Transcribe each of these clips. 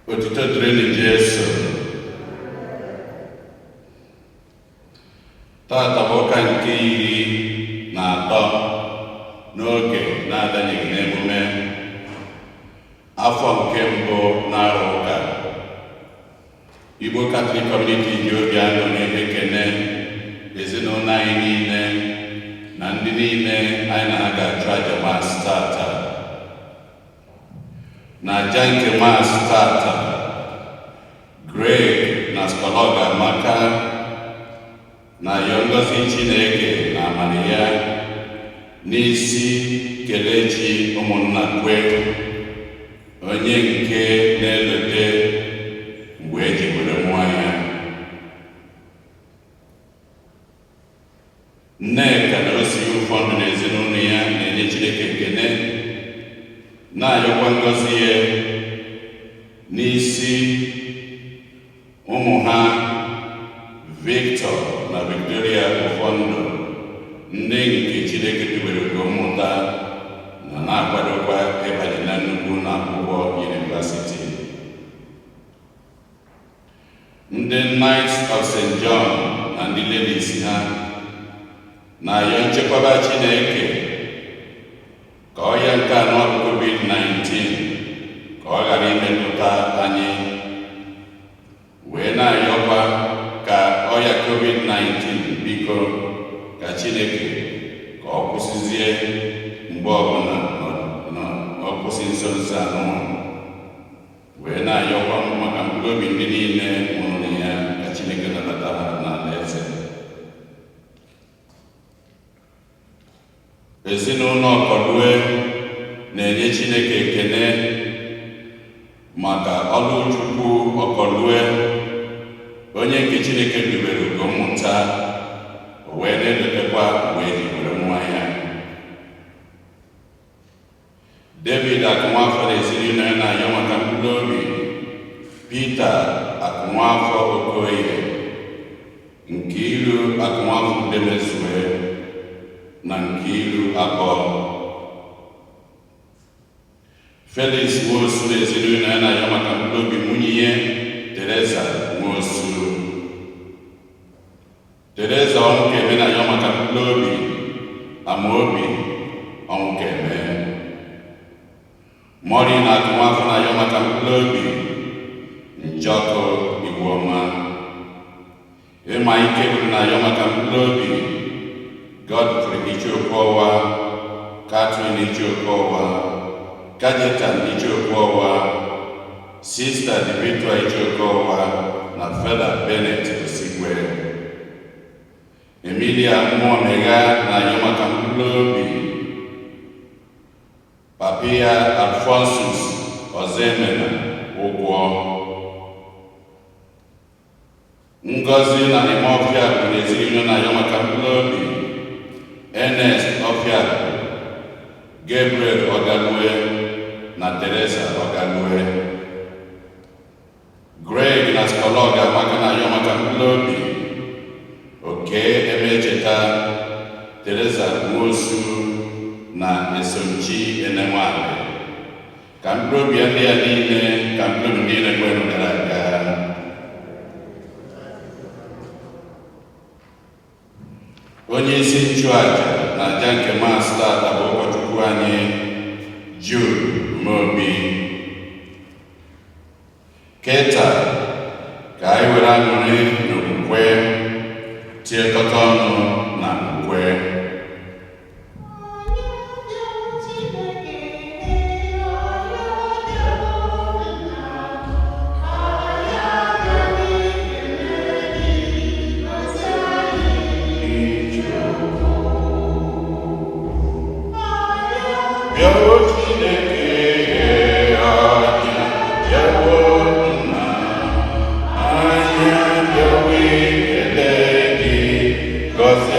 Otito dịrịnụ Jesu. Tata bụ ụka nke 13 n'oge na-adanyeghị n'emume afọ nke mbụ na-arụ ụka. Igbo Catholic Community ji obi aṅụrị ekene ezinụlọ anyị niile na ndị niile anyị na ha ga-achụ aja Mass tata. Na aja nke Mass tata, Greg na Skolog Amaka na-ayọ ngọzi Chineke na amara ya n'isi Kelechi ụmụnna kwe, onye nke na-elote mgbe eji were mụọ ya. Nneka na osi ụfọdụ na ezinụlọ ya na-enye Chineke ekene, na-ayọkwa ngọzi ya n'isi ụmụ ha Victor na Victoria Ụfọndụ, ndị nke Chineke tubere ugo mmụta na na-akwadokwa ịbanye na nnukwu ụlọ akwụkwọ yunivasiti. Ndị Knights of St. John na ndị Ladies ha na-ayọ nchekwaba Chineke ka ọya nke anọ bụ COVID-19 ka ọ ghara imetụta anyị, wee na-ayọkwa ka ọya COVID-19 biko ka Chineke ka ọ kwụsịzie mgbe ọbụla ọ kwụsị nso nso anụnwa, wee na-ayọkwa maka mkpụrụ obi ndị niile nwụrụ na ya ka Chineke nabata ha n'alaeze. Ezinụlọ Ọkọlue na-enye Chineke ekene maka Ọlụchukwu Ọkọlue, onye nke Chineke dubere ugo mmụta, o wee na-elotekwa mgbe eji were nwa ya. David Akụnwafọ na ezinụlọ ya na-ayọ maka mkpụrụ obi Peter Akụnwafọ Okoye, Nkiru Akụnwafọ Udemezue na Nkiru Abọ. Felix Nwosu na ezinụlọ ya na-ayọ maka mkpụrụ obi nwunye ya Teresa Nwosu. Teresa Ọnwụkeme na-ayọ maka mkpụrụ obi Amaobi Ọnwụkeme. Maureen Akụnwafọ na-ayọ maka mkpụrụ obi Njọkụ Iwuọma. Ịma Ike na-ayọ maka mkpụrụ obi Godfrey Icheokwuọwa, Catherine Icheokwuọwa, Kajetan Icheokwuọwa, Sista Divitwa Icheokwuọwa na Fada Bennett Osigwe. Emilia Mmụọmegha na-ayọ maka mkpụrụ obi Papia Alphonsus Ọzọemena Ụgwọ. Ngozi na Ime Ọfịa bụ ezinụlọ na-ayọ maka mkpụrụ obi Ernest Ọfịa, Gabriel Ọgalue na Teresa Ọgalue. Greg na Skolog Amaka na-ayọ maka mkpụrụ obi Oke Emecheta, Teresa Nwosu na Esomchi Enenwanyị. Ka mkpụrụ obi ndị ya niile, ka mkpụrụ obi niile kwenụ gara aga. Onye isi nchụaja na aja nke Mass tata bụ ụkọchukwu anyị Jude Umeobi. Keta ka anyị were aṅụrị na okwukwe tiekọta ọnụ na okwukwe. Bịawo Chineke anyị, bịawo Nna anyị, bịawo ekele gị, gọzie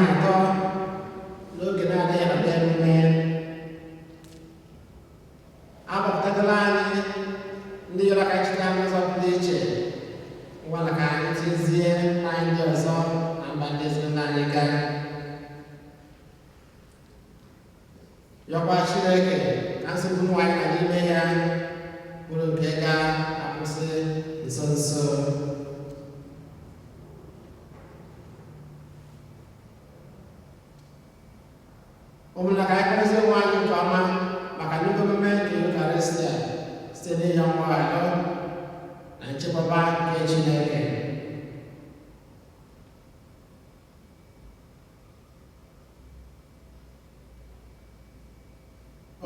13 n'oge na-adịghị na emume. Akpọpụtagala anyị ndị yọrọ ka chita n'ụzọ pụrụ iche. Ngwa ka anyị tizie anyị ndị ọzọ na mba ndị ezinụlọ anyị gaa. Yọkwa Chineke ka nsogbu nwaanyị na n'ime ya bụrụ nke ga-akwụsị nso nso. Ụmụnna, ka anyị kparịsị onwe anyị nke ọma maka nnukwu emume nke Eucharistia site n'ịyọ mgbaghara na nchekwaba nke Chineke.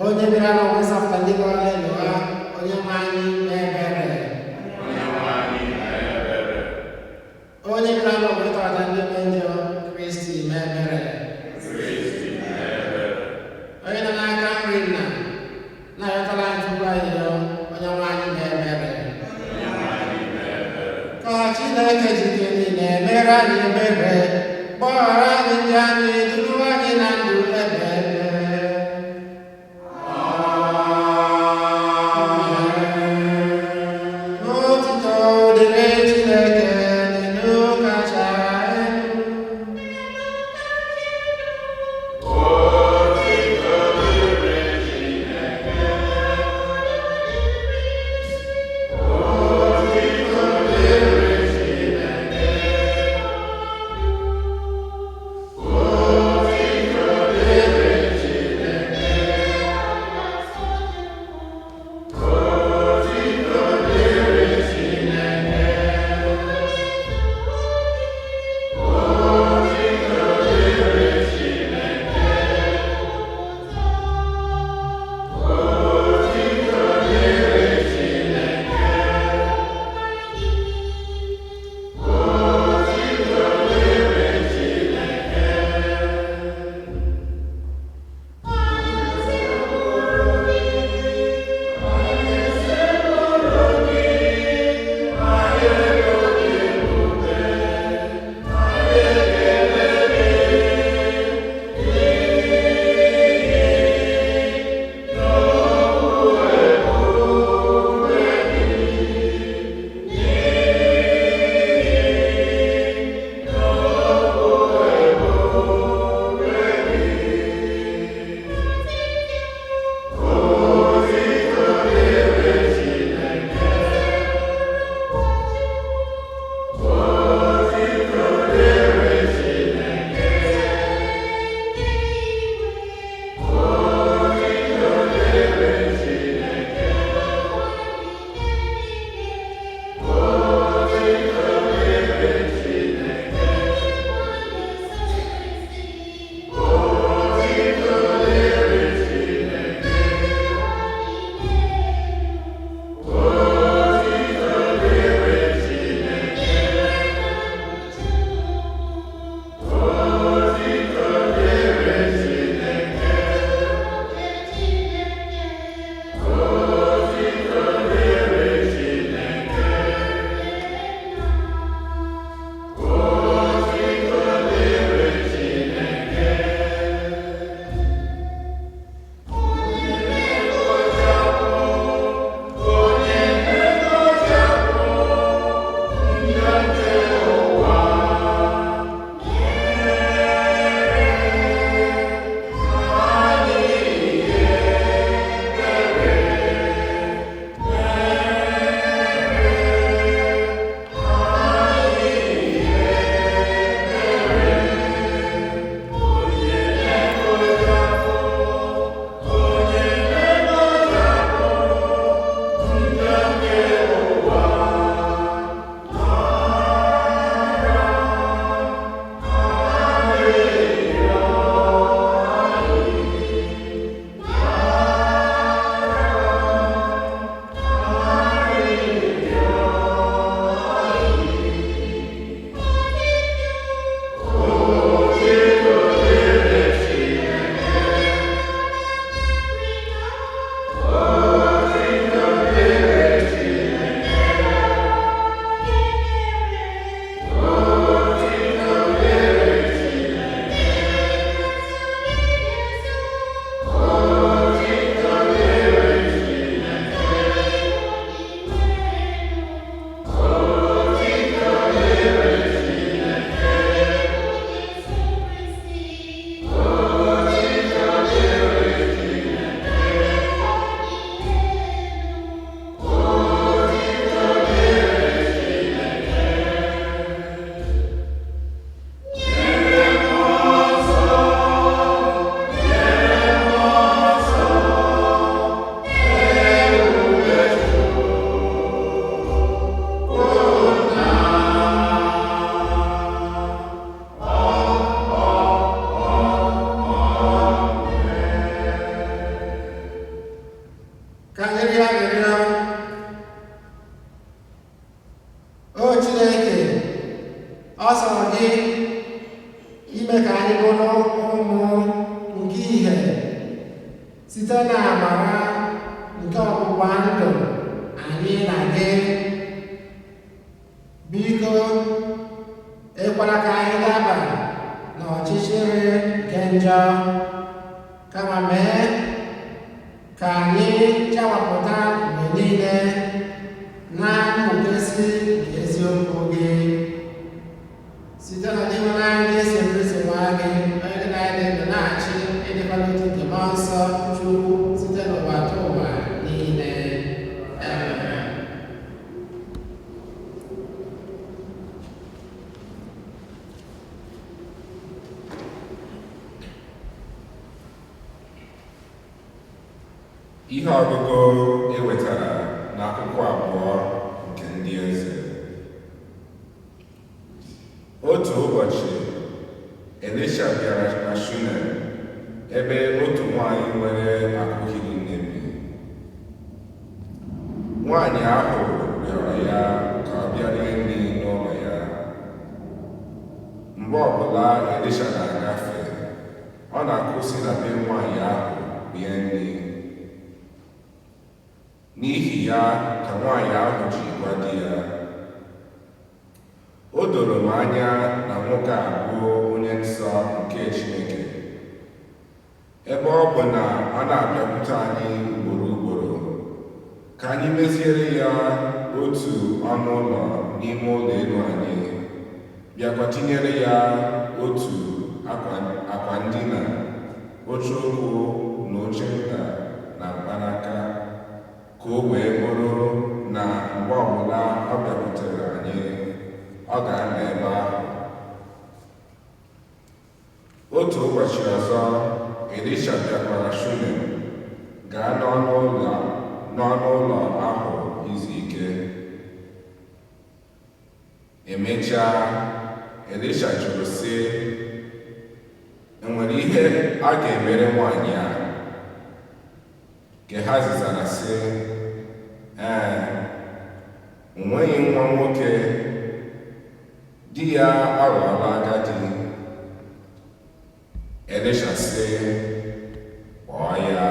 Onye bịara n'ụwa ịzọpụta ndị gwara elu ha, onye nwe anyị mee ebere. Onye bịara n'ụwa ịtọghata ndị njọ, Kristi mee ebere. Onye nọ n'aka nri nna na-arịọtara anyị tupu anyị rịọ, onye nwe anyị mee ebere. Ka Chineke jike niile mere anyị ebere, gbaghara anyị ndị anyị, duru anyị na ndụ ebe ebe. N'otuto dịrị Chineke n'elu kacha elu. Site n'amara nke ọgbụgba ndụ anyị na gị, biko ekwela ka anyị daba n'ọchịchịrị nke njọ, kama mee ka anyị chawapụta mgbe niile na mmụkesi nke eziokwu gị. Site na Dinwenụ anyị Jesu Kristi nwa gị, onye dị na anyị dị ndụ na-achị ịdịkwa n'otu nke Mmụọ Nsọ Chukwu site n'ụwa tụ ụwa niile. Amen. Ihe ọgụgụ e wetara n'akwụkwọ abụọ nke ndị eze. Otu ụbọchị, Elisha bịara na Shunem, ebe otu nwanyị nwere akụ hiri nne bi. Nwanyị ahụ rịọrọ ya ka ọ bịa rie nri n'ụlọ ya. Mgbe ọbụla Elisha na-agafe, ọ na-akwụsị na be nwanyị ahụ rie nri. N'ihi ya ka nwanyị ahụ ji gwa di ya, o doro m anya na nwoke a bụ onye nsọ nke Chineke, ebe ọ bụ na ọ na-abịakwute anyị ugboro ugboro, ka anyị meziere ya otu ọnụ ụlọ n'ime ụlọ elu anyị, bịakwa tinyere ya otu akwa ndina, oche ụkwụ na oche nta na mkpanaka, ka o wee bụrụ na mgbe ọbụla ọ bịakwutere anyị, ọ ga-anọ ebe ahụ. Otu ụbọchị ọzọ, Elisha bịakwara Shunem, gaa n'ọnụ ụlọ ahụ izu ike. Emechaa, Elisha jụrụ sị, enwere ihe a ga-emere nwaanyị a? Gehazi zara sị, ee, o nweghị nwa nwoke, di ya aghọọla agadi. Elisha sị, kpọọ ya.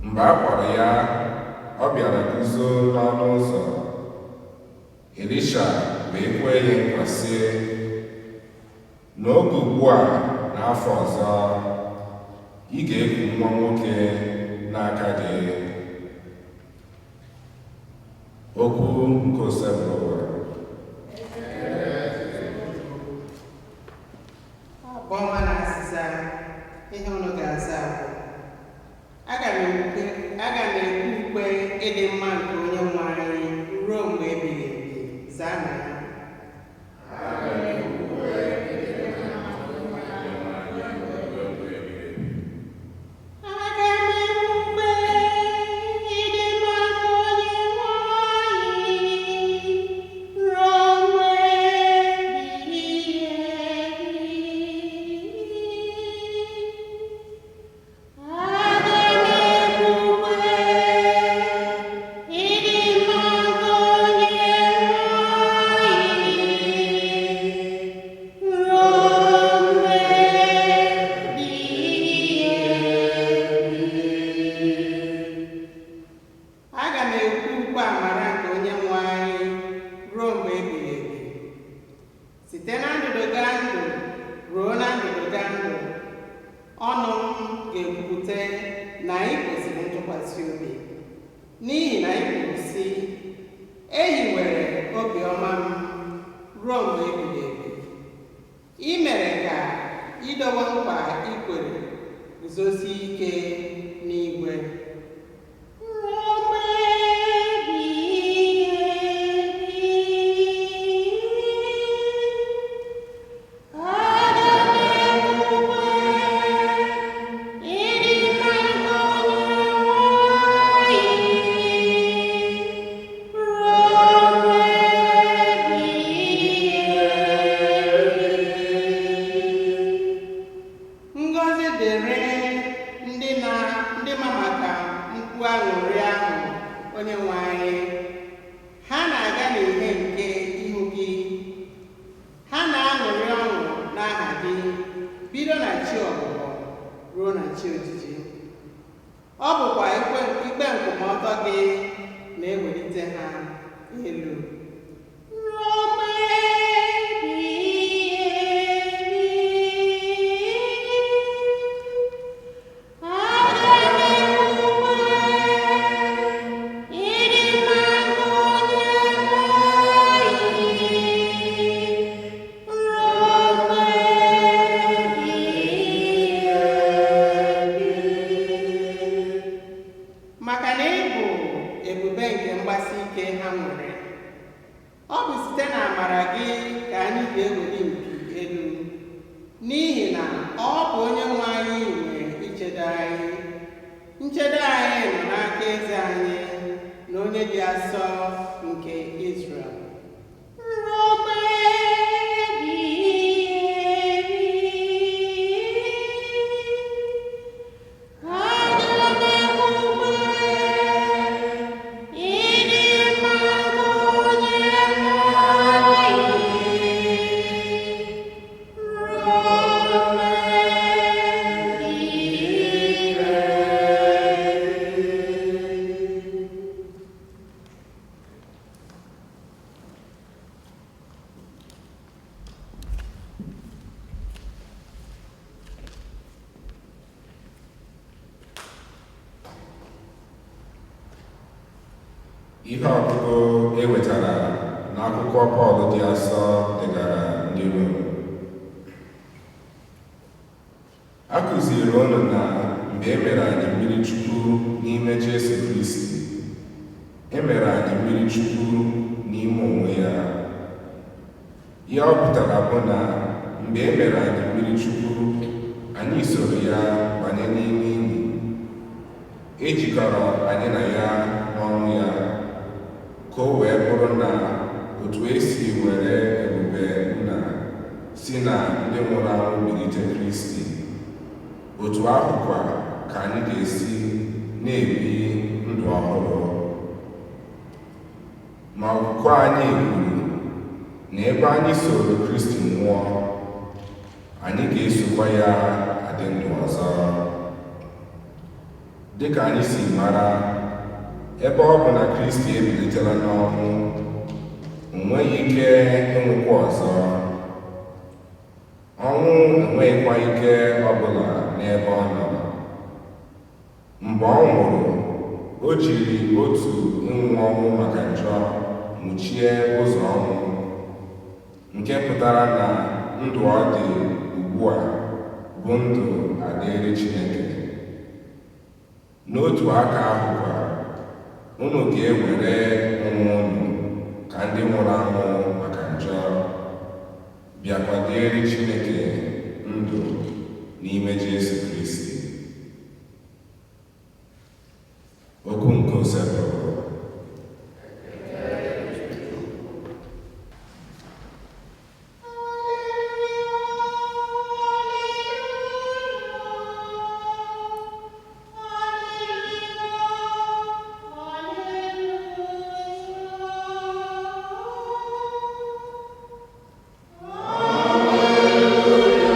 Mgbe a kpọrọ ya, ọ bịara guzo n'ọnụ ụzọ. Elisha wee kwee ya nkwa sị, n'oge ugbu a n'afọ ọzọ, ị ga-eku nwa nwoke n'aka gị. Okwu nke Osebụrụwa. Abụ ọma na azịza ihe unu ga-aza bụ, aga m ekwe ukwe ịdị mma nke onye nwe anyị ruo mgbe ebighị ebi. Zaa na ya. Aga m ekwe ukwe ịdị mma nke onye nwe anyị ruo mgbe ebighị ebi. Aga m ekwe ukwe ịdị mma nke onye nwe anyị ruo mgbe ebighị ebi. Aga m ekwu ukwe amara nke onye nwe anyị ruo mgbe ebighị ebi. Site na ndụdụga ndụ ruo na ndụdụga ndụ, ọnụ m ga-ekwupụta na anyị kwesịrị ntụkwasị obi, n'ihi na anyị kwuru sị, e hiwere obiọma m ruo mgbe ebighị ebi. I mere ka idowe nkwa i kwere guzosie ike n'igwe. Ruo mgbe ebighị ebi. Aga m ekwe ukwe ịdị mma nke onye nwe anyị ruo mgbe ebighị ebi. Ngọzi dịrị ndị ma maka mkpu aṅụrị ahụ onye nwe anyị. Ha na-aga n'ihe nke ihu gị. Ha na-aṅụrị ọṅụ n'aha gị bido na chi ọbụbọ ruo na chi ojiji. Ọ bụkwa ikpe nkwụmọtọ gị na-ewelite ha elu. Ruo mgbe ebighị ebi, aga m ekwukwa ịdị mma nke Onyenwe anyị ruo mgbe ebighị ebi. Maka na ị bụ ebube nke mgbasi ike ha nwere. Ọ bụ site n'amara gị ka anyị ga-eweli mpi elu, n'ihi na ọ bụ Onyenwe anyị nwe ichedo anyị. Nchedo anyị nọ n'aka eze anyị na onye dị asọ nke Izrel. Ruo mgbe ebighị ebi, aga m ekwukwa ịdị mma nke Onyenwe anyị ruo mgbe ebighị ebi. Ihe ọgụgụ e wetara n'akwụkwọ Pọl dị asọ degara ndị Rom. A kụziri unu na mgbe e mere anyị mmiri Chukwu n'ime Jesu Kristi, e mere anyị mmiri Chukwu n'ime onwe ya. Ihe ọ pụtara bụ na mgbe e mere anyị mmiri Chukwu, anyị soro ya banye n'ime ili. E jikọrọ anyị na ya n'ọnwụ ya, ka o wee bụrụ na otu esi were ebube nna si na ndị nwụrụ anwụ bilite Kristi, otu ahụkwa ka anyị ga-esi na-ebi ndụ ọhụrụ. Ma okwukwe anyị kwuru na ebe anyị soro Kristi nwụọ, anyị ga-esokwa ya adị ndụ ọzọ. Dịka anyị si mara, ebe ọ bụ na Kristi ebilitela n'ọnwụ, o nweghị ike ịnwụkwa ọzọ. Ọnwụ enweghịkwa ike ọbụla n'ebe ọ nọ. Mgbe ọ nwụrụ, o jiri otu ịnwụ ọnwụ maka njọ nwụchie ụzọ ọnwụ, nke pụtara na ndụ ọ dị ugbu a bụ ndụ adịrị Chineke. N'otu aka ahụkwa, unu ga-ewere onwe unu ka ndị nwụrụ anwụ maka njọ, bịakwa dịrị Chineke ndụ n'ime Jesu Kristi. Okwu nke Osebụrụ. Alleluia.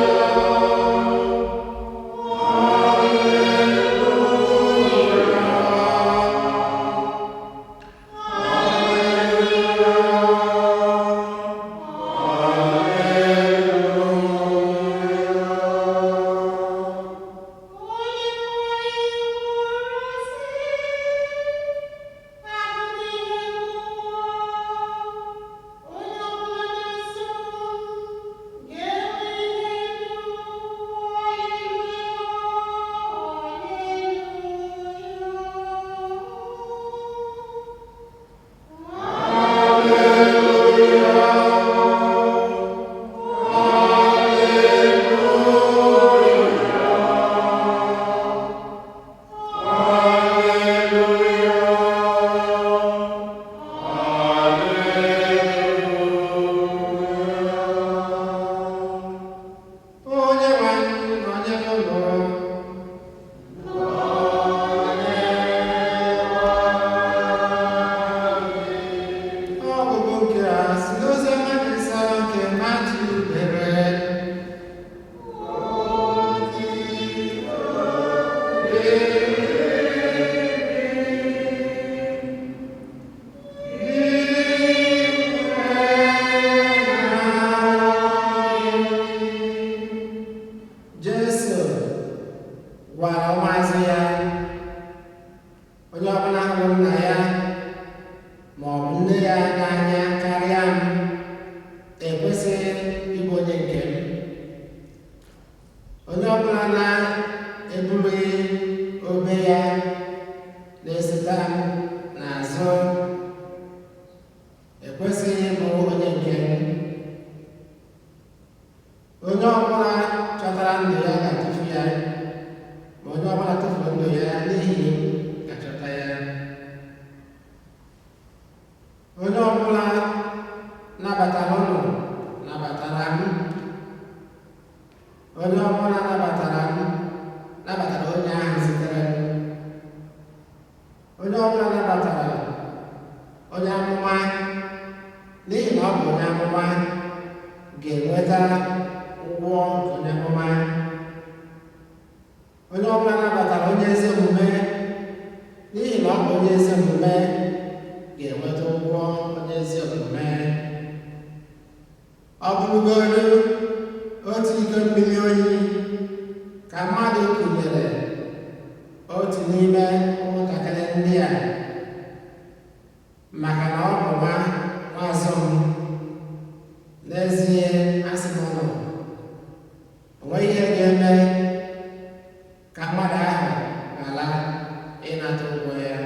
Gwara ụmụazụ ya, onye ọbụla hụrụ nna ya ma ọ bụ nne ya n'anya karịa m ekwesịghị ịbụ onye nke m. Onye ọbụla na-eburughị obe ya na-esota m n'azụ ekwesịghị ịbụ onye nke m. Onye ọbụla chọtara ndụ ya ga-atụfu ya, ma onye ọbụla tụfuru ndụ ya n'ihi m ga-achọta ya. Onye ọbụla nabatara ụnụ nabatara m. Onye ọbụla nabatara m nabatara onye ahụ zitere m. Onye ọbụla nabatara onye amụma n'ihi na ọ bụ onye amụma ga-enweta ụgwọ nke onye amụma. Onye ọbụla nabatara onye ezi omume n'ihi na ọ bụ onye ezi omume ga-enweta ụgwọ onye ezi omume. Ọ bụrụgodu otu iko mmiri oyi ka mmadụ kunyere otu n'ime ụmụntakịrị ndị a maka na ọ bụ nwa nwaazụ m, n'ezie asị m ụnụ, o nweghị ihe ga-eme ka mmadụ ahụ ghara ịnata ụgwọ ya.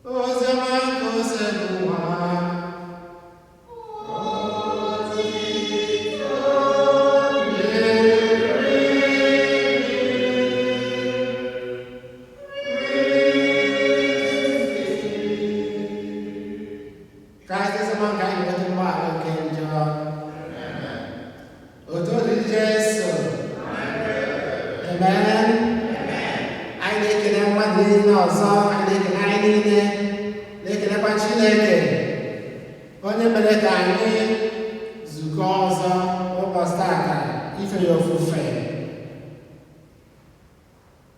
Oziọma nke Osebụwa. Kraịst ezi ka anyị nweta mgbaghara nke njọ. Otu dị Jesu. Amen. Anyị na-ekele mmadụ niile ọzọ, anyị na-ekele anyị niile, na-ekelekwa Chineke, onye mere ka anyị zukọ ọzọ ụbọchị tata ife ya ofufe.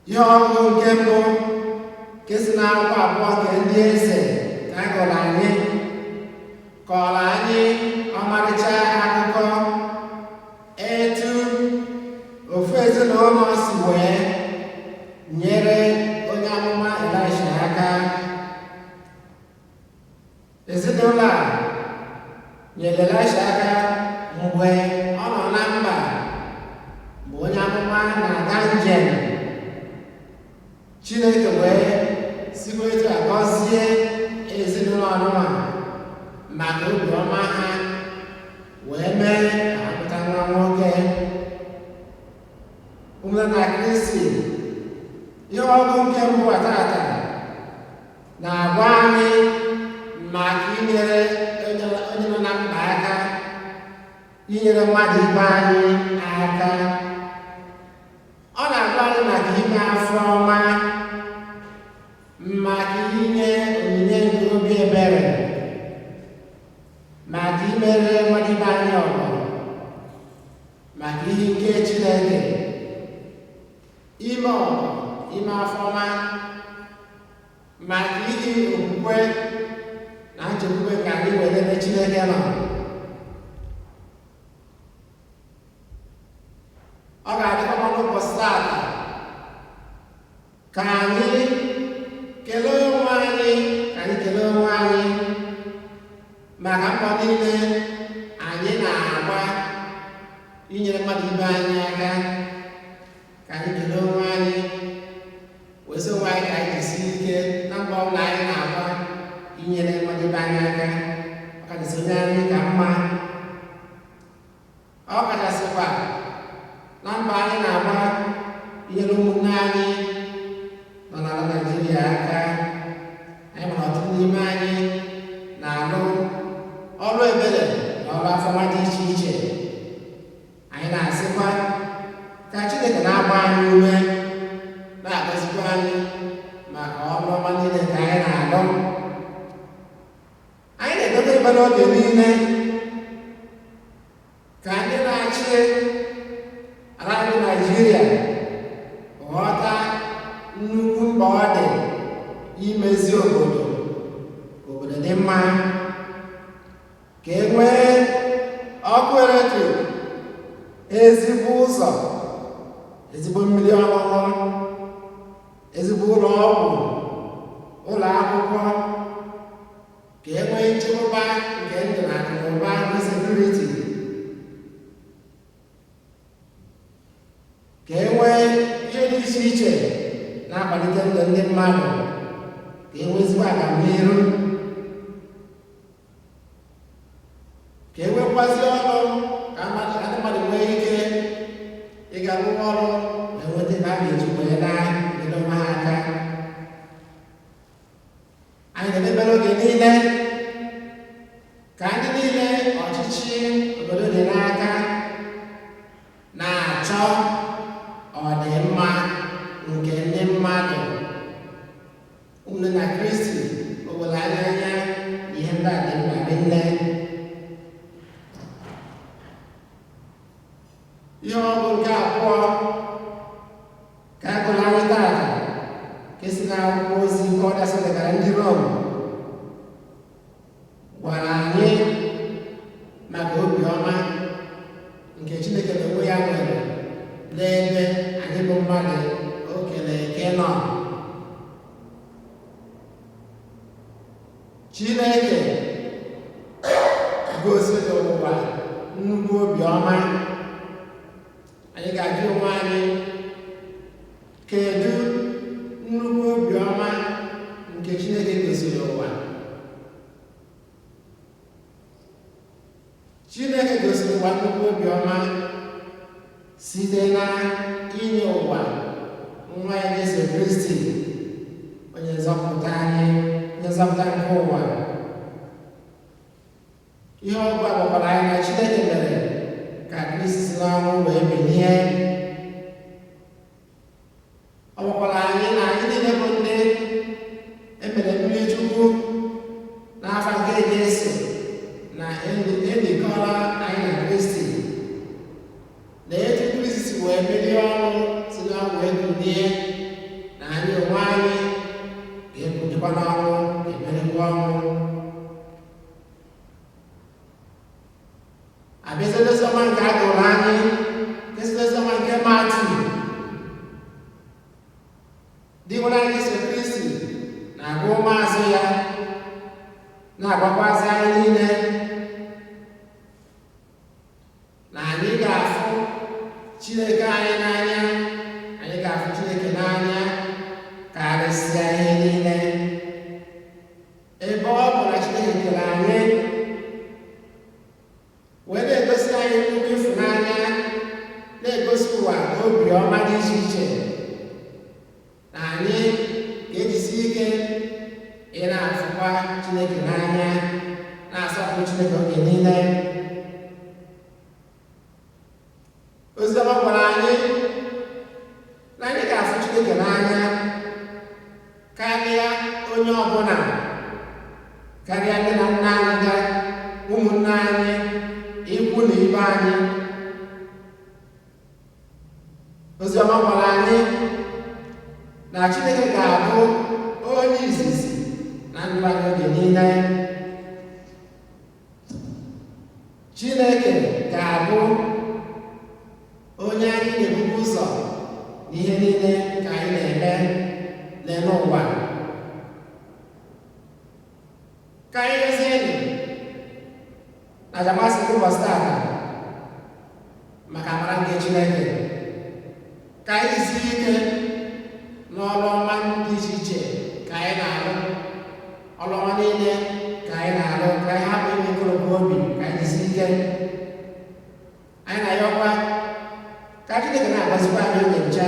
Ihe ọgụgụ nke mbụ nke si n'akwụkwọ abụọ nke ndị eze ka a gụrụ anyị kọrọ anyị ọmarịcha akụkọ etu ofu ezinụlọ si wee nyere onye amụma Elisha aka. Ezinụlọ a nyere Elisha aka mgbe ọ nọ na mba, mgbe onye amụma na-aga njem. Chineke wee sikwa etu a gọzie ezinụlọ ọnụma maka obiọma ha wee mee ka ha mụta nwa nwoke. Ụmụnne na Kristi, ihe ọgụ nke mbụ tata na-agwa anyị maka inyere onye nọ na mkpa aka, inyere mmadụ ibe anyị aka. Ọ na-agwa anyị maka ime afọ ọma, maka inye onyinye nke obi ebere, maka imere mmadụ ibe anyị ọgọ, maka ihe nke Chineke, ime ọgọ, ime afọ ọma, maka ihe okwukwe na nchekwube ka anyị were ebe Chineke nọ. Ọ ga-adịkwa mma n'ụbọchị tata ka anyị kelee onwe anyị, ka anyị kelee onwe anyị maka mbọ niile anyị na-agba inyere mmadụ ibe anyị aka. Ka anyị kelee onwe anyị, wee onwe anyị ka anyị jisie ike na mbọ ọbụla anyị na-agba inyere mmadụ ibe anyị aka, ọkachasị onye anyị ka mma, ọ kachasịkwa na mbọ anyị na-agba inyere ụmụnne anyị nọ n'ala Naịjirịa aka. Anyị mara ọtụtụ n'ime anyị na-alụ ọrụ ebere na ọrụ afọma dị iche iche. Anyị na-asịkwa ka Chineke na-agba anyị ume, na-agọzikwa anyị maka ọrụ ọma niile nke anyị na-alụ. Anyị na-edobe ekpere oge niile ka ndị na-achị ala anyị Naịjirịa ghọta nnukwu mkpa ọ dị imezi obodo, ka obodo dị mma, ka e nwee ọkụ eletrik, ezigbo ụzọ. Ezigbo mmiri ọṅụṅụ, ezigbo ụlọ ọgwụ, ụlọ akwụkwọ, ka e nwee nchekwaba nke ndụ na akụ na ụba na security, ka e nwee ihe dị iche iche na-akwalite ndụ ndị mmadụ, ka e nwee ezigbo agamnihu, ka e nwekwazi ọrụ, ka ndị mmadụ nwee ike ịga rụọ ọrụ wee nweta ebe a ga-eji wee na-enyere onwe ha aka. Anyị na-emebere oge niile ka ndị niile ọchịchị obodo dị n'aka na-achọ ọdịmma nke ndị mmadụ. Ụmụnne na Kristi, o were anya anya ihe ndị a dị mkpa rinne. Ihe ọgụ nke abụọ ka a gụrụ anyị taata, ka esi n'akwụkwọ ozi nke ọ dasị degara ndị Rom, gwara anyị maka obiọma nke Chineke n'onwe ya nwere n'ebe anyị bụ mmadụ o kere eke nọ. Chineke gosiri ụwa nnukwu obiọma. Anyị ga-ajụ onwe anyị, kedu nnukwu obiọma nke Chineke gosiri ụwa? Chineke gosiri ụwa nnukwu obiọma site na inye ụwa nwa ya Jesu Kristi, onye nzọpụta anyị, onye nzọpụta nke ụwa. Ihe ọgụ a gwakwara anyị na Chineke mere ka Kristi si n'ọnwụ wee bilie. Ọ gwakwara anyị na anyị niile bụ ndị emere mmiri Chukwu n'afa nke Jesu na elikọrọ anyị na Kristi, na etu Kristi si wee merie ọnwụ si n'ọnwụ wee bilie, na anyị onwe anyị ga-ebulikwa n'ọnwụ, ga-emerikwa ọnwụ. Abịazie n'oziọma nke a gụrụ anyị, nke si n'oziọma nke Matiu, dị nwere anyị Jesu Kristi na-agwa ụmụazụ ya, na-agwakwazị anyị niile na anyị ga-afụ Chineke anyị n'anya, anyị ga-afụ Chineke n'anya karịsịa ihe niile. Ebe ọ bụ na Chineke kere anyị wee na-egosi anyị nnukwu ịfụnanya, na-egosi ụwa obiọma dị iche iche, na anyị ga-ejisi ike ị na-afụkwa Chineke n'anya, na-asọpụrụ Chineke oge niile. Oziọma gwara anyị na anyị ga-afụ Chineke n'anya karịa onye ọbụla, karịa nne na nna anyị ga, ụmụnne anyị, ikwu na ibe anyị. Oziọma gwara anyị na Chineke ga-abụ onye izizi na ndụ anyị oge niile. Chineke ga-abụ onye anyị na-ebubu ụzọ n'ihe niile ka anyị na-eme n'elu ụwa. Ka anyị rịọzienụ na ajamasị ụbọchị taata maka amara nke Chineke, ka anyị jisie ike n'ọrụ ọma dị iche iche ka anyị na-arụ, ọrụ ọma niile ka anyị na-arụ, ka anyị hapụ inwe nkoropụ obi, ka anyị jisie ike. Anyị na-ayọkwa ka Chineke na-agọzikwa anyị oge ncha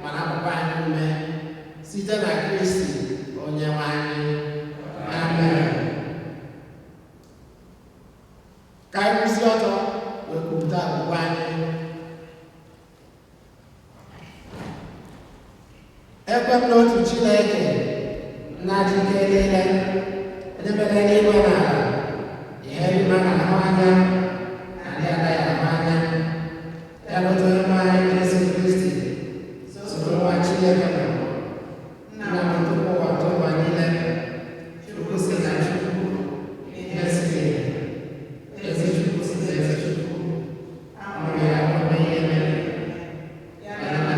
ma na-agbakwa anyị ume site na Kristi onye nwe anyị. Amen. Ka anyị kwụsị ọtọ wee kwupụta okwukwe anyị. Ekwe m n'otu Chineke, nna ji ike niile, onye mere eluigwe na ala, ihe dị mma na-ahụ anya na ndị anaghị ahụ anya, ya na otu onye nwe anyị Jesu Kristi, soro nwa Chineke na nna m tupu ụwa tụ ụwa niile, Chukwu si na Chukwu, ihe siri ezi Chukwu si na ezi Chukwu, amụrụ ya ome ihe mere, ya na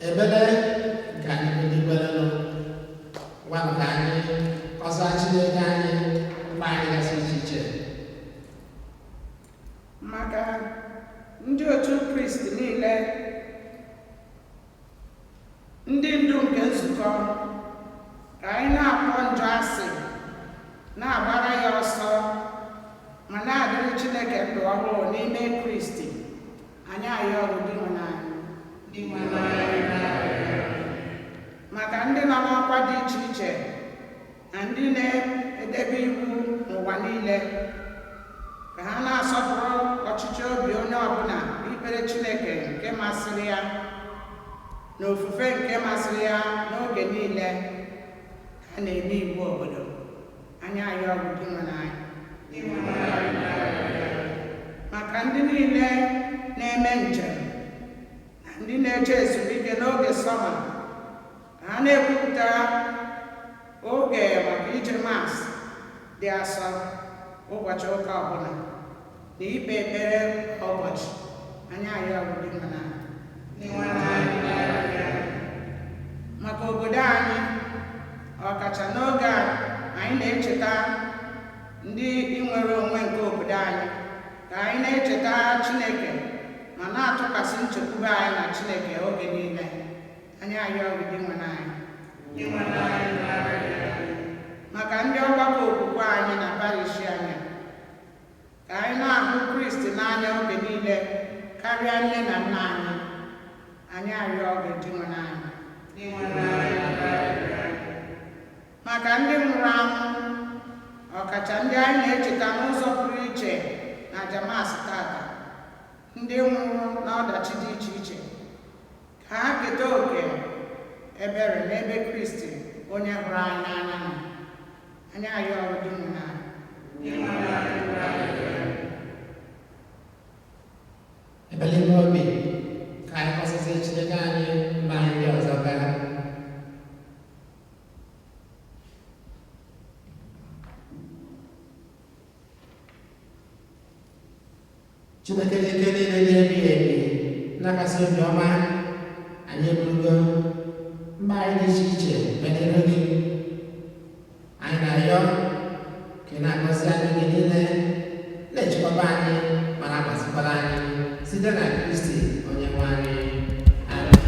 Ebele nke anyị bụ ndị kwerenụ, gwanụ ka anyị kọsa Chineke anyị mkpa anyị gasị iche iche. Maka ndị otu Kristi niile, ndị ndu nke nzukọ, ka anyị na-akpọ njọ asị, na-agbara ya ọsọ, ma na-adịrị Chineke ndụ ọhụrụ n'ime Kristi. Anyị ayọ ọrụ dị anyị. Maka ndị nọ n'ọkwa dị iche iche na ndị na-edebe iwu n'ụwa niile, ka ha na-asọpụrụ ọchịchị obi onye ọbụla ikpere Chineke nke masịrị ya na ofufe nke masịrị ya n'oge niile ha na-eme iwu obodo. Anyị ayọ ọgwụ dị nwe anyị. Maka ndị niile na-eme njem na ndị na-eche ezumike n'oge sọma, ka ha na-ekwupụta oge maka ije Mass dị asọ ụbọchị ụka ọbụla na ikpe ekpere kwa ụbọchị. Anyị ayọ ọgwụ dị nwe anyị. Maka obodo anyị, ọkacha n'oge a anyị na-echeta ndị inwere onwe nke obodo anyị, ka anyị na-echeta Chineke ma na-atụkwasị nchekwube anyị na Chineke oge niile. Anyị ayọ ọgwụ dị nwe anyị. Maka ndị ọgbakọ okwukwe anyị na parish anyị, ka anyị na-ahụ Kristi n'anya oge niile karịa nne na nna anyị. Anyị arịọ gị dị nwe anyị. Maka ndị nwụrụ anwụ, ọkacha ndị anyị na-echeta n'ụzọ pụrụ iche na aja Mass tata, ndị nwụrụ n'ọdachi dị iche iche, ka ha keta oke ebere n'ebe Kristi onye hụrụ anyị n'anya nọ. Anyị ayọ ọrụ dị nwe anyị. Ebele ime obi, ka anyị kọsasị Chineke anyị mkpa anyị ndị ọzọ gaa. Chineke dị ike niile dị ebighị ebi, na-akasị obi ọma, anyị eburugo mkpa anyị dị iche iche banyere gị. Anyị na-arịọ ka ị na-agọzi anyị oge niile, na-echekwaba anyị ma na-agbazikwara anyị site na Kristi onye nwe anyị. Amen.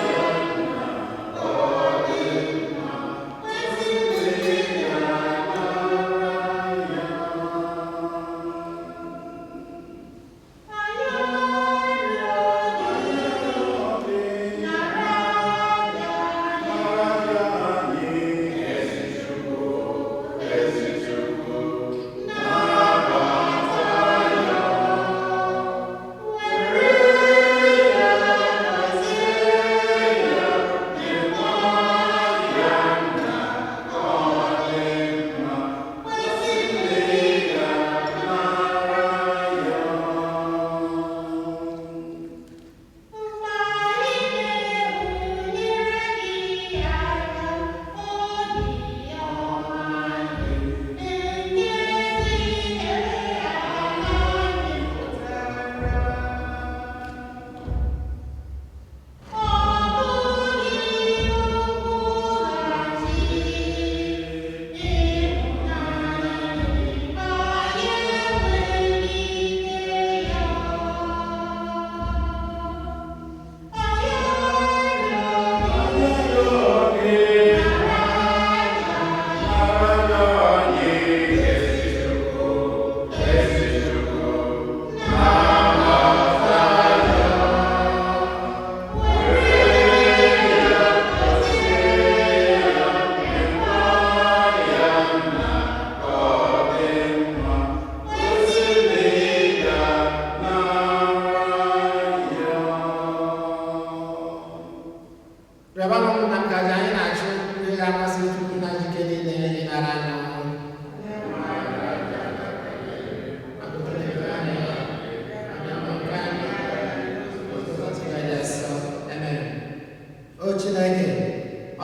Where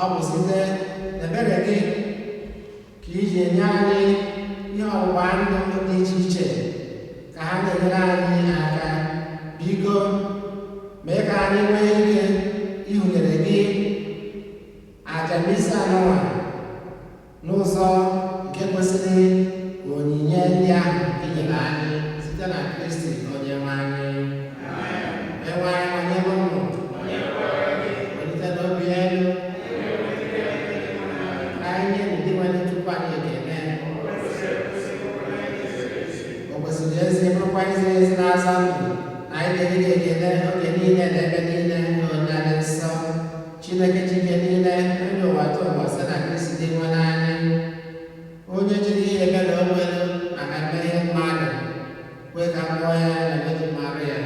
Ọ bụ site n'ebere gị ka iji enye anyị ihe ọgbụgba ndụ dị iche iche ka ha na-enyere anyị aka. Biko mee ka anyị nwee ike ịhụnyere gị aja misa anụnwa n'ụzọ nke kwesịrị onyinye ndị ahụ i nyere anyị site na Kristi onye nwe anyị. Enwe anyị nọnyere unu. Welite n'obi elu. Ka anyị nye ndị nwere Chukwu anyị ekele. O kwesịrị ezi, bụrụkwa izi ezi na-aza ndụ na anyị ga-enye gị ekele oge niile na ebe niile, onye dị nsọ, Chineke Chike niile, onye ụwa tụ ụwa, site na Kristi dị nwe anyị, onye jiri ihe ebere o nwere maka mmehie mmadụ kwee ka mmụọ ya na Virgin Maria.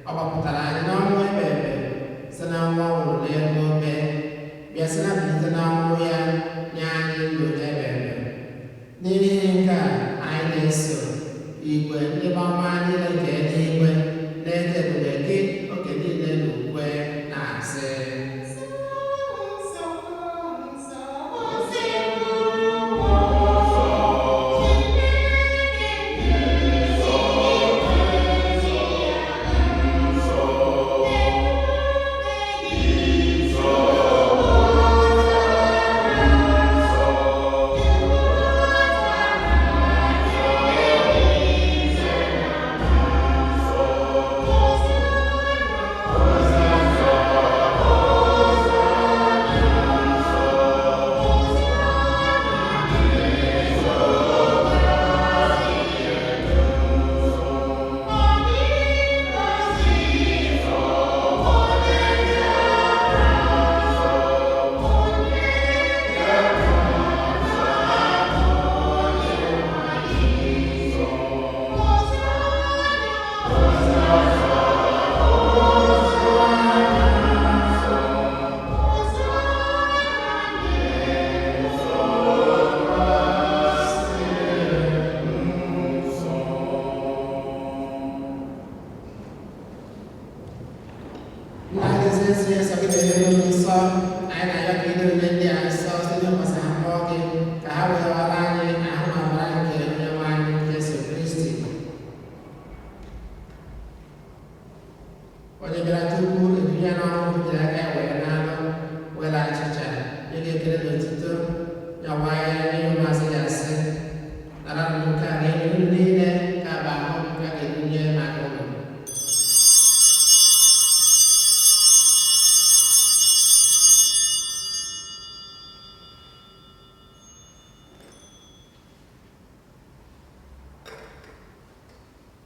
Ọ gbapụtara anyị n'ọnwụ ebe ebe site na ọnwụ ọ nwụrụ n'elu obe, bịa site na mbilite n'ọnwụ ya nye anyị ndụ ebe ebe. N'ihi nke a, anyị na-eso igwe ndị ọma niile nke eluigwe na-ede ebube gị oge niile n'ukwe na-asị: Nsọ, nsọ, nsọ, Chineke Nna anyị ezi ezi nsọ gị na-edebe unu nsọ, anyị na-arịọ ka ide ule ndị a nsọ site n'ịkwasị ha mmụọ gị, ka ha wee ghọrọ anyị ahụ na ọbara nke onye nwe anyị Jesu Kristi, onye bịara tupu ebinye n'ọnwụ jiri aka ya wee n'anụ were achịcha nye gị ekele na otuto, nyawa ya n'ihu masị ya, sị: "Nara m nke a ga-enye unu niile, ka bụ ahụ m ka ga-ebunye maka unu."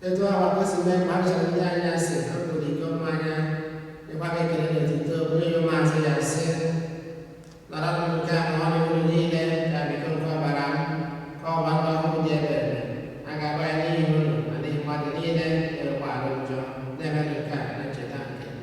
Etu ahụ ka o si mee, mgbe a chọrọ ndị anya sị o buru iko mmanya, nyekwa gị ekele na otuto, bunye ya ụmụazụ ya, sị: "Nara m nke a ma ọnụ unu niile, ka bụ iko nke ọbara m, ka ọgba ndụ ọhụrụ dị ebe ebe a ga-agba ya n'ihi unu na n'ihi mmadụ niile na-enwekwa arụ njọ. Na-emenụ nke a na ncheta nke m."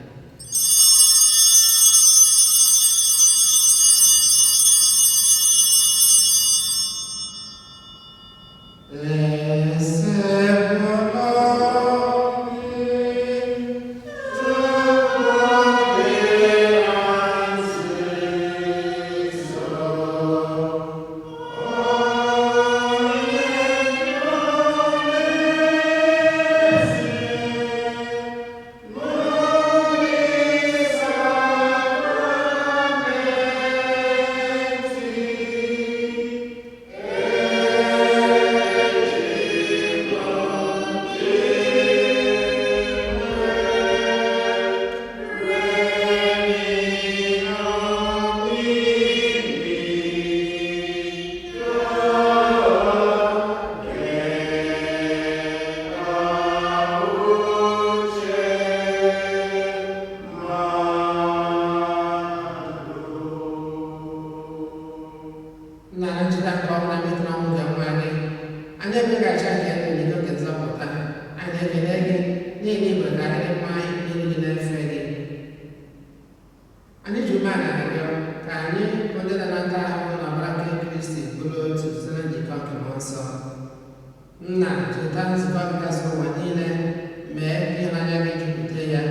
Nna, na ncheta nke ọbụla metụrụ ọnwụ nke nwa gị, anyị ebeghachi nke ndụ n'iko nke nzọpụta. Anyị na-ekele gị n'ihi na igwe karịrị mma n'iru gị na-efe gị. Anyị ji umeala arịọ ka anyị bụ ndị na-anata ahụhụ na ọbara nke Kristi bụrụ otu site na njikọ nke Mmụọ Nsọ. Nna, cheta nzukọ gị kasị ụwa niile, mee ka ịhụnanya gị jupụta ya.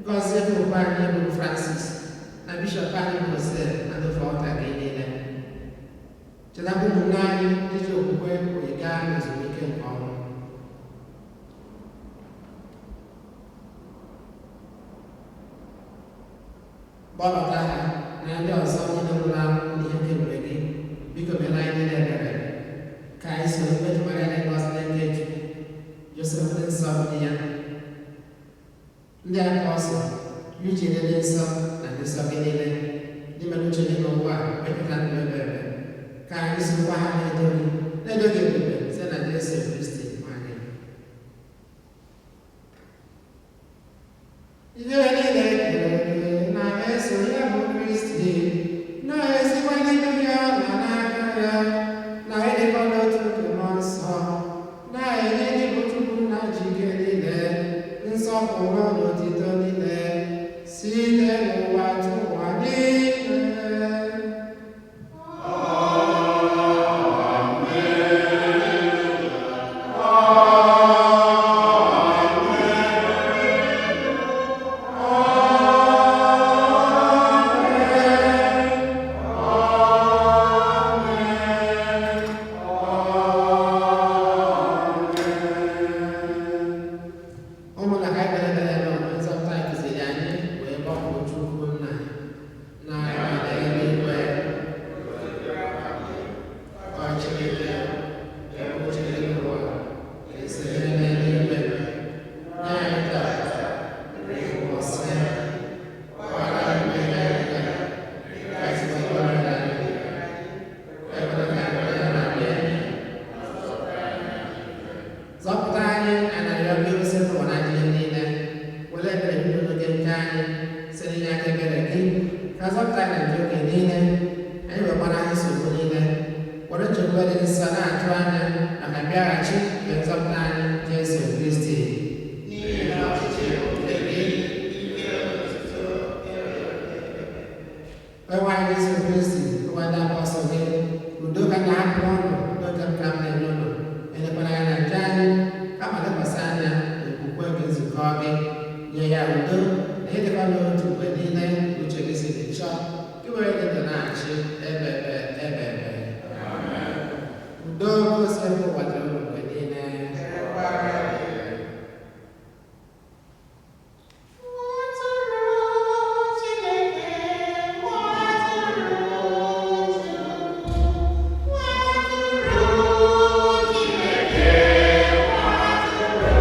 Gọzie Popu anyị bụ Francis. Na bishọp anyị bụ Jose na ndị ofe ọta gị niile. Chetakwa ụmụnne anyị ndị ji okwukwe wee gaa n'ezumike nke ọnwụ. Gbabata ha na ndị ọzọ niile nwụrụ anwụ n'ihe nke ebube gị. Biko meere anyị niile ebere ka anyị soro Virgin Maria dị ngọzi na nke Chukwu, Josef dị nsọ bụ di ya, ndị apọstụl, Eugene dị nsọ na ndị nsọ gị niile, ndị mere uche gị n'ụwa a wekọta ndụ ebe ebe, ka anyị sorokwa ha na-edo gị na-edo gị ebube site na Jesu Kristi nwa anyị. Ihe niile kere eke na-eso ya bụ Kristi, na-esikwa n'ime ya na n'aka ya, na ịdịkọ n'otu nke Mmụọ Nsọ, na-enye ndị bụ Chukwu na jike niile, nsọpụrụ na otito niile, site n'ụwa tụ ụwa niile. Ụmụnna, ka anyị kpere ekpere n'ụwa nzọpụta anyị kụziri anyị wee gbapụ Chukwu nna na eluigwe, ka ọchịchị gị bịa, ka uche gị n'ụwa ka esi eme n'eluigwe. Nye anyị taa nri ụbọchị anyị. Gbaghara anyị mmehie anyị ka anyị si gbaghara anyị. Ekwela ka anyị kwere na mmehie. Zọpụta anyị, anyị na-arịọ gị, Osebụrụwa na ajọ ihe niile. Were ebere gị n'oge nke anyị, site n'inye aka ebere gị, ka zọpụta anyị na njọ oge niile, anyị wee gbanahụ nsogbu niile, were nchekwube dị nsọ na-atụ anya maka mbịaghachi nke nzọpụta anyị Jesu Kristi. N'ihi na ọchịchị bụ nke gị, ike na otuto ebighị ebi. Onyenwe anyị Jesu Kristi, gwa ndị apọstụl gị, udo ka m na-ahapụrụ ụnụ, udo nke m ka m na-enye ụnụ. Elekwala anya na njọ anyị, kama lekwasị anya n'okwukwe nke nzukọ gị. Nye ya udo na ịdịkwa n'otu mgbe niile uche gị siri chọọ, gị were dị ndụ na-achị ebe ebe ebe ebe. Udo nke Osebụrụwa dịrị unu mgbe niile. Dịrịkwara gị. Nwatụrụ Chineke, nwatụrụ Chukwu, nwatụrụ Chineke, nwatụrụ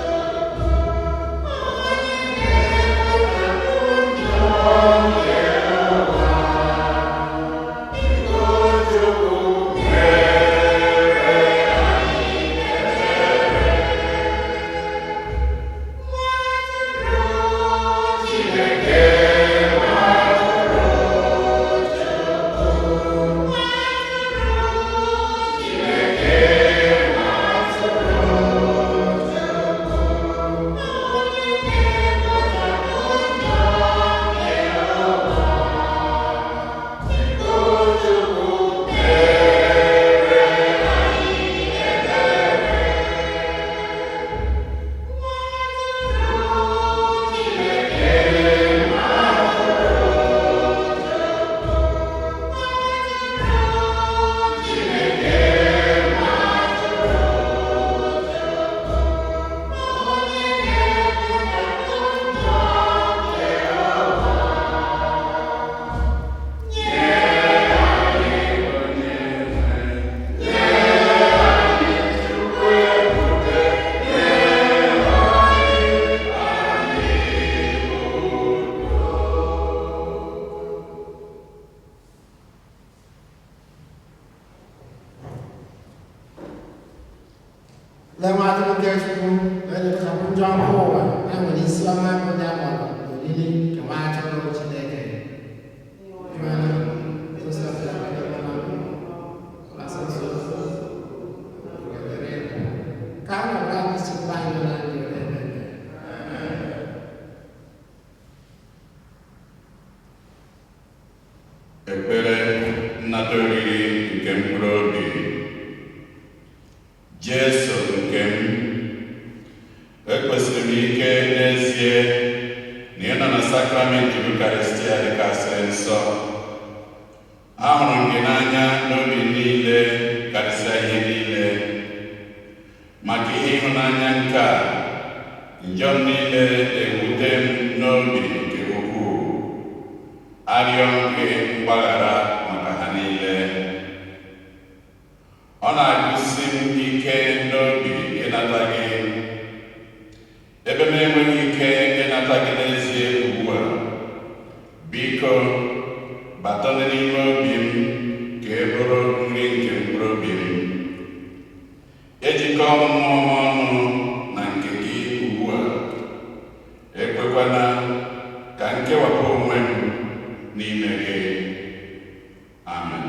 Chukwu, onye na-ekpochapụ njọ nke ụwa. Biko Chukwu mere anyị ebere. Nwatụrụ Chineke, nwatụrụ Chukwu, nwatụrụ Chineke, nwatụrụ Chukwu, onye na-ekpochapụ njọ nke ụwa. Biko Chukwu mere anyị ebere. Nwatụrụ Chineke, nwatụrụ Chukwu, nwatụrụ Chineke, nwatụrụ Chukwu, onye na-ekpochapụ njọ nke ụwa. Nye anyị Onye-nwe, nye anyị Chukwu ebube, nye anyị udo. Lee nwa atụrụ nke Chukwu, onye na-ekpochapụ njọ nke ụwa, ya nwere isi ọma bụ ndị a kpọrọ n'oriri nke nwa atụrụ Chineke. Ka a nọrọ isi anyị nọ na ndụ ebe ebe. Ekpere nnata oriri nke mkpụrụ obi. Jesu nke m, ekwesịrị m ike n'ezie na ị nọ na Sakramenti Eucharistia dịkasịrị nsọ, ahụrụ m gị n'anya n'obi niile karịsịa ihe niile. Maka ihe ịhụnanya nke a, njọ m niile na-ewute m n'obi nke ukwuu. Arịọ m gị mgbaghara maka ha niile. Ọ na-agụsi m ike n'obi ịnata gị, ebe m enweghị ike ịnata gị n'ezie ugbu a. Biko, bata n'ime obi m ka ị bụrụ nri nke mkpụrụ obi m. Ejikọ mmụọ m ọnụ na nke gị ugbu a. Ekwekwana ka m kewapụ onwe m n'ime gị. Amen.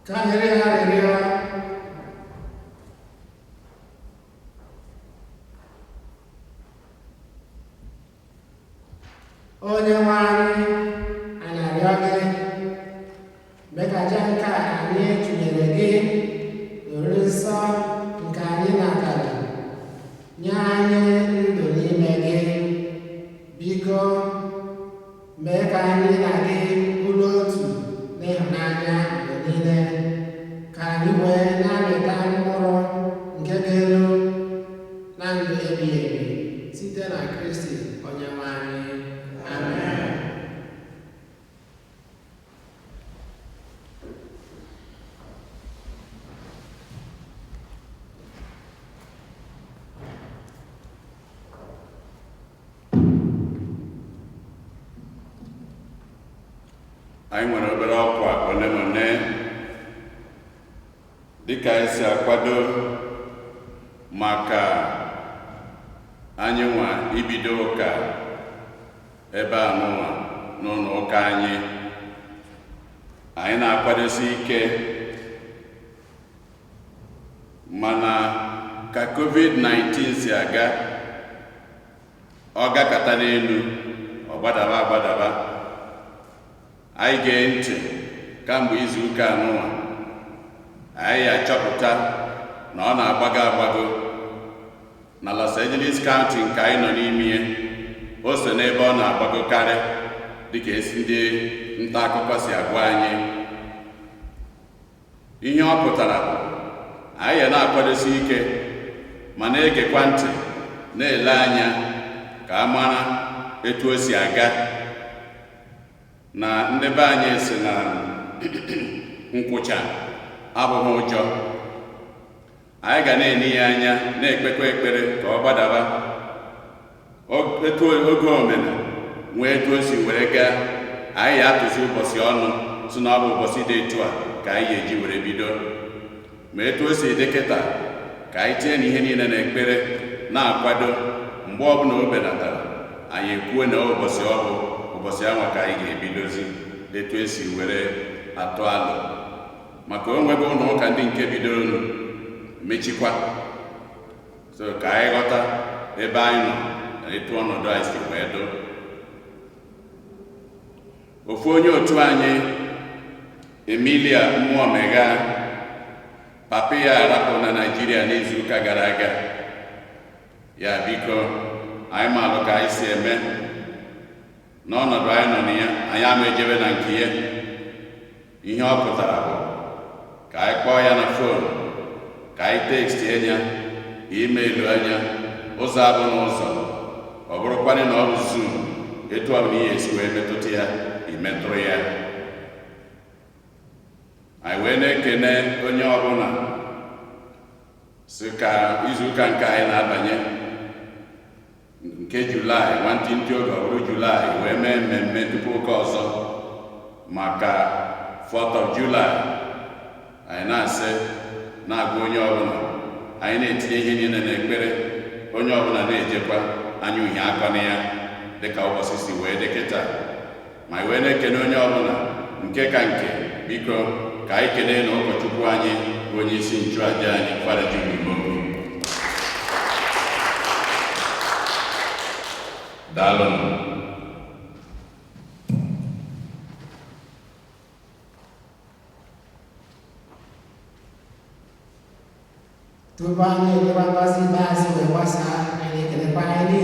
Ka anyị rịọ arịrịọ. Onye nwe anyị, anyị arịọ gị, mee ka aja nke a anyị tụnyere gị n'oriri nsọ nke anyị natara nye anyị ndụ n'ime gị. Biko, mee ka anyị na gị bụrụ otu n'ịhụnanya mgbe niile, ka anyị wee na-amịta mkpụrụ nke ga-elu na ndụ ebighị ebi site na Kristi onye nwe anyị. Amen. Anyị nwere obere ọkwa ole na ole dịka anyị si akwado maka anyị nwa ibido ụka ebe a n'ụwa n'ụlọ ụka anyị. Anyị na-akwadosi ike, mana ka COVID-19 si aga, ọ gakata n'elu, ọ gbadaba agbadaba. Anyị gee ntị kamgbe izu ụka anụnwa, anyị achọpụta Na ọ na-agbago agbago na Los Angeles County nke anyị nọ n'ime ya, o so n'ebe ọ na-agbagokarị, dịka esi ndị nta akụkọ si agwa anyị. Ihe ọ pụtara bụ anyị ya na-akwadosi ike ma na-egekwa ntị, na-ele anya ka a mara etu o si aga. Na ndị be anyị si na nkwụcha abụghị ụjọ. Anyị ga na-ene ya anya, na-ekpekwa ekpere ka ọ gbadaba etu oge omena nwee etu o si were gaa. Anyị ya atụzi ụbọchị ọnụ si na ọ bụ ụbọchị dị etu a ka anyị ga-eji were bido. Ma etu o si dị kịta, ka anyị tinye na ihe niile na ekpere, na-akwado. Mgbe ọbụla o belatara, anyị ekwuo na ụbọchị ọ bụ ụbọchị anwa ka anyị ga-ebidozi etu esi were atụ alụ, maka o nwego ụlọ ụka ndị nke bidoro mechikwa. So ka anyị ghọta ebe anyị nọ na etu ọnọdụ anyị si wee doo. Ofu onye otu anyị, Emilia Mmụọmegha, papa ya arapụ na Naịjirịa n'izuụka gara aga. Ya biko, anyị maalụ ka anyị si eme n'ọnọdụ anyị nọ na ya. Anyị ama ejebe na nke ya. Ihe ọ pụtara bụ ka anyị kpọọ ya na phone, ka anyị text anya, email anya, ụzọ abụ n'ụzọ, ọ bụrụkwanị na ọ bụ Zoom, etu ọ bụla ihe esi wee metụta ya, imetụrụ ya. Anyị wee na-ekene onye ọbụla si ka izuụka nke anyị na-abanye nke Julaị, nwantịntị oge ọ bụrụ Julaị, wee mee mmemme tupu ụka ọzọ maka 4th of July. Anyị na-asị, na-agwa onye ọbụla, anyị na-etinye ihe niile n'ekpere. Onye ọbụla na-ejekwa anya uhie akọna ya dịka ụbọchị si wee dị kịta. Ma anyị wee na-ekene onye ọbụla, nke ka nke, biko, ka anyị kelee na ụkọchukwu anyị bụ onye isi nchụaja anyị, Fada Jude Imogu. Daalụnụ. Tupu anyị enyekwa ngọzi ikpeazụ wee gbasaa, anyị na-ekelekwa anyị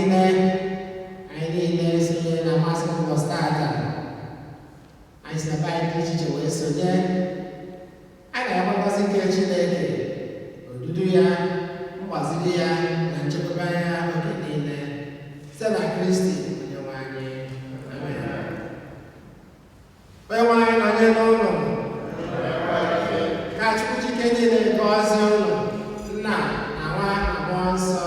niile sonyere na Mass ụbọchị taata. Anyị si na be anyị dị iche iche wee sonye. A na-enwe ngọzi nke Chineke, odudu ya, mgbaziri ya na nchekwaba ya oge niile, site na Kristi Onyenwe anyị. Amen. Onyenwe anyị nọnyere n'ụlọ. Ka Chukwu jike niile gọzie ụlọ, Nna na Nwa na Mmụọ Nsọ.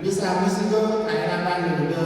Misa akwụsịgo, ka anyị naba n'udo.